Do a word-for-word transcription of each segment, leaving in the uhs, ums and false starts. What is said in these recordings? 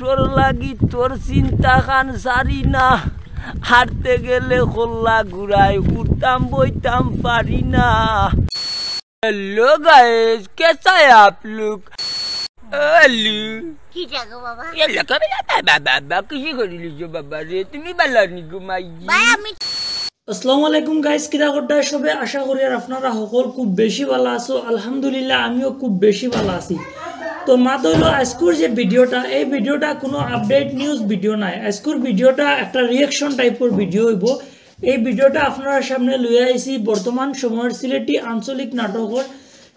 তোর লাগি তোর চিন্তা খান সারি না, হাঁটতে গেলে খোল্লা ঘুরায়, উঠতাম বইতাম পারি না। হ্যালো গাইস, কেসা হ্যায় আপ লোগ? হ্যালো। কি জাগো বাবা? এ লেখা রে, বাবা, বাবা, বাবা, খুশি করি লিজো বাবা রে, তুমি বালা নি ঘুমাই? ভাই, আমি আসসালামু আলাইকুম গাইস, কিতা করতায় সবে? আশা করি আর আপনারা সকল খুব বেশি বালা আছো। আলহামদুলিল্লাহ, আমিও খুব বেশি বালা আছি। তো মাত অইলো আইজকুর যে ভিডিওটা, এই ভিডিওটা কোনো আপডেট নিউজ ভিডিও নায়। আইজকুর ভিডিওটা একটা রিয়াকশন টাইপর ভিডিও অইবো। এই ভিডিওটা আপনারার সামনে লইয়া আইছি বর্তমান সময়র সিলেটি আঞ্চলিক নাটকর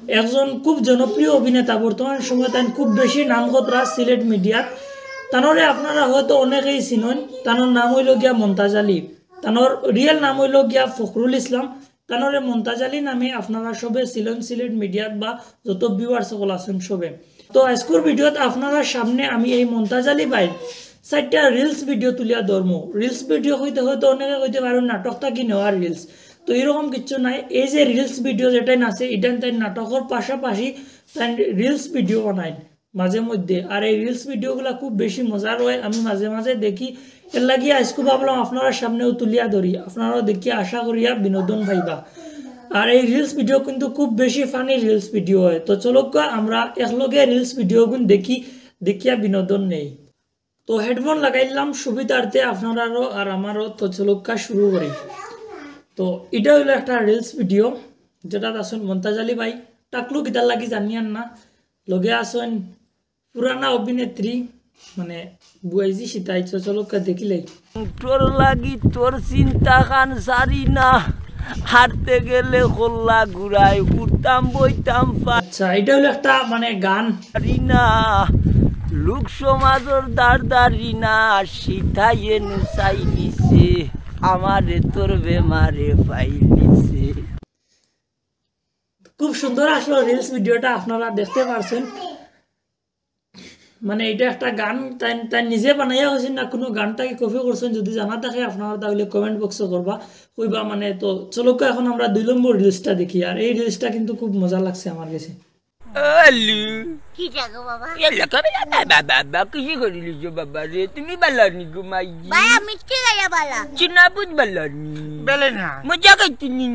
একজন খুব জনপ্রিয় অভিনেতা, বর্তমান সময় তাইন খুব বেশি নাম খতরা সিলেট মিডিয়াত। তানরে আপনারা হয়তো অনেকেই চিনইন। তানর নাম অইলো গিয়া মন্তাজ আলী। তানর রিয়েল নাম অইলো গিয়া ফখরুল ইসলাম। তানরে মন্তাজ আলী নামে আপনারা সবে চিনইন সিলেট মিডিয়াত বা যত ভিউয়ার্স সকল আছইন সবে। তো আইজকুর ভিডিওত আপনারার সামনে আমি এই মন্তাজ আলী ভাইর চাইরটা রিলস ভিডিও তুলিয়া ধরমু। রিলস ভিডিও কইতে হয়তো অনেকে কইতে পারইন নাটক থাকি নেওয়া রিলস, তো এরকম কিচ্ছু নাই। এই যে রিলস ভিডিও যেটাইন আছে, ইটাইন তাইন নাটকর পাশাপাশি তাইন রিলস ভিডিও বানাইন মাঝে মধ্যে। আর এই রিলস ভিডিওগুলা খুব বেশি মজার অয়, আমি মাঝে মাঝে দেখি। এর লাগি আইজকু ভাবলাম আপনারার সামনেও তুলিয়া ধরি, আপনারাও দেখিয়া আশা করিয়া বিনোদন পাইবা। আর এই রিলস ভিডিও কিন্তু খুব বেশি ফানি রিলস ভিডিও অয়। তো চলউক্কা আমরা একলগে রিলস ভিডিওগুন দেখি, দেখিয়া বিনোদন নেই। তো হেডফোন লাগাইলাম সুবিধার্থে আপনারারও আর আমারও। তো চলউক্কা শুরু করি। তো ইটা অইলো একটা রিলস ভিডিও, যেটাত আছইন মন্তাজ আলী ভাই, টাকলু কিতার লাগি জানিয়ার না, লগে আছইন পুরানা অভিনেত্রী, মানে, বুয়াইজি সিতাই। তো চলউক্কা দেখিলাই। তোর লাগি তোর চিন্তা খান সারি না, হাঁটতে গেলে খোল্লা ঘুরায়, উঠতাম বইতাম পা- আচ্ছা, ইটা অইলো একটা, মানে, গান। পারি না, লোক সমাজর দারদারি না, সিতাইয়ে নুসাই দিছে, আমারে তোর বেমারে পাই দিছে। খুব সুন্দর আসলো রিলস ভিডিওটা, আপনারা দেখতে পারছইন। মানে, ইটা একটা গান, তাইন, তাইন নিজে বানাইয়া কইছইন না কোনো গান থাকি কপি করছইন? যদি জানা থাকে আপনারা, তাইলে কমেন্ট বক্সো করবা, কইবা মানে। তো চলউক্কা এখন আমরা দুই নম্বর রিলসটা দেখি। আর এই রিলসটা কিন্তু খুব মজা লাগছে আমার কাছে। হ্যালো। কি জাগো বাবা? এ লেখা রে, বাবা, বাবা, খুশি করি লিজো বাবা রে, তুমি বালা নি ঘুমাই? ভাই, আমি ঠিক আইয়া বালা। চিনা বুঝ বালা নি? বেলে না। মজা করতে নি?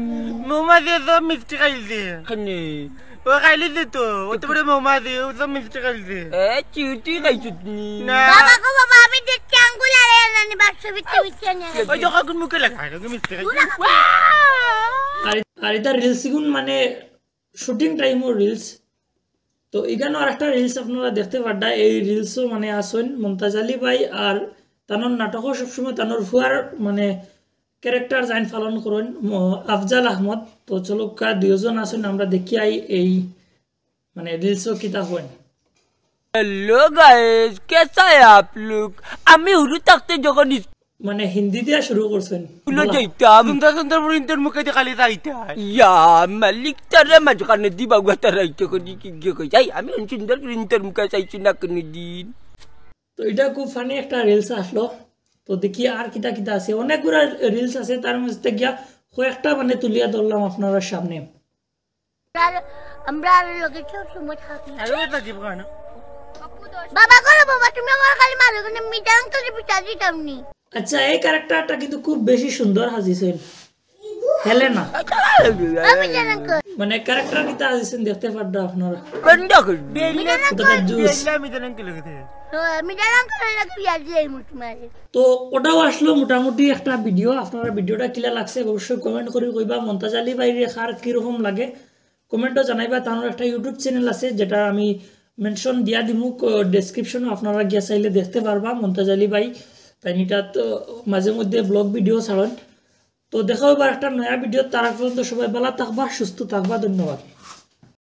মৌমাছি সব মিষ্টি খাইছে। খানে? ও খাইলিছে তো, অত বড় মৌমাছি, ও সব মিষ্টি খাইছে। এ, চিউটি খাইছত নি? না। বাবা গো বাবা, আমি দেখছি আঙ্গুল আর এ নানি বাক্স ভিতরে মিষ্টি আনে। ওই দেখো, কোন মুখে লাগা, ওকে মিষ্টি খাইছে। আর, আর ইটা রিলস গুন মানে শুটিং টাইমর রিলস। তো ইখানো আর একটা রিলস আপনারা দেখতে পাররা। এই রিলসও মানে আছইন মন্তাজ আলী ভাই আর তানর নাটকও সবসময় তানর ফুয়ার মানে ক্যারেক্টার যেইন পালন করইন ম-, আফজাল আহমদ। তো চলউক্কা দুইজন আছইন, আমরা দেখিয়াই এই মানে রিলসও কিতা অয়। হ্যালো গাইস, কেসা হ্যায় আপ লোগ? আমি হুরু থাকতে যখন ইস- মানে হিন্দি দিয়া শুরু করছইন। স্কুলো যাইতাম। সুন্দর সুন্দর প্রিন্টর মুখে দিয়ে খালি চাইতা। ইয়া মালিক, তারা মাঝখানে দিবা গুয়া তারা ইতো করি কি গিয়ে কই যাই, আমি অন সুন্দর প্রিন্টর মুখে চাইছি না কোনোদিন। তো ইটা খুব ফানি একটা রিলস আসলো। তো দেখি আর কিতা কিতা আছে, অনেকগুলা রিলস আছে, তার মাঝে গিয়া কয়েকটা মানে তুলিয়া ধরলাম আপনারার সামনে। আর আমরা আর লগে সব সময় থাকি। আরে ওটা কি বকানো? বাবা করো বাবা, তুমি আমার খালি মারো কেন? মিটাং তো বিচার দিতাম নি। আচ্ছা, এই ক্যারেক্টারটা কিন্তু খুব বেশি সুন্দর হাজিছইন। হেলেনা। আমি জানান কর। মানে ক্যারেক্টার কিতা হাজিছইন দেখতে পাররা আপনারা। বন্ধ কর। মিটাং কতটা জুস। আমি জানান কি লাগে? হ্যাঁ, মিটাং করে লাগে বিয়ার দিয়ে মুঠ মারে। তো ওটাও আসলো মোটামুটি একটা ভিডিও। আপনারা ভিডিওটা কিলা লাগছে অবশ্যই কমেন্ট করি কইবা। মন্তাজ আলী ভাইরে কার কিরকম লাগে কমেন্টও জানাইবা। তানর একটা ইউটিউব চ্যানেল আছে, যেটা আমি মেনশন দিয়া দিমু ক-, ডেসক্রিপশনো, আপনারা গিয়া চাইলে দেখতে পারবা। মন্তাজ আলী ভাই তাইন ইটাত মাঝে মধ্যে ব্লগ ভিডিও ছাড়ইন। তো দেখা অইবো একটা নয়া ভিডিও, তার আগ পর্যন্ত সবাই বালা থাকবা, সুস্থ থাকবা, ধন্যবাদ।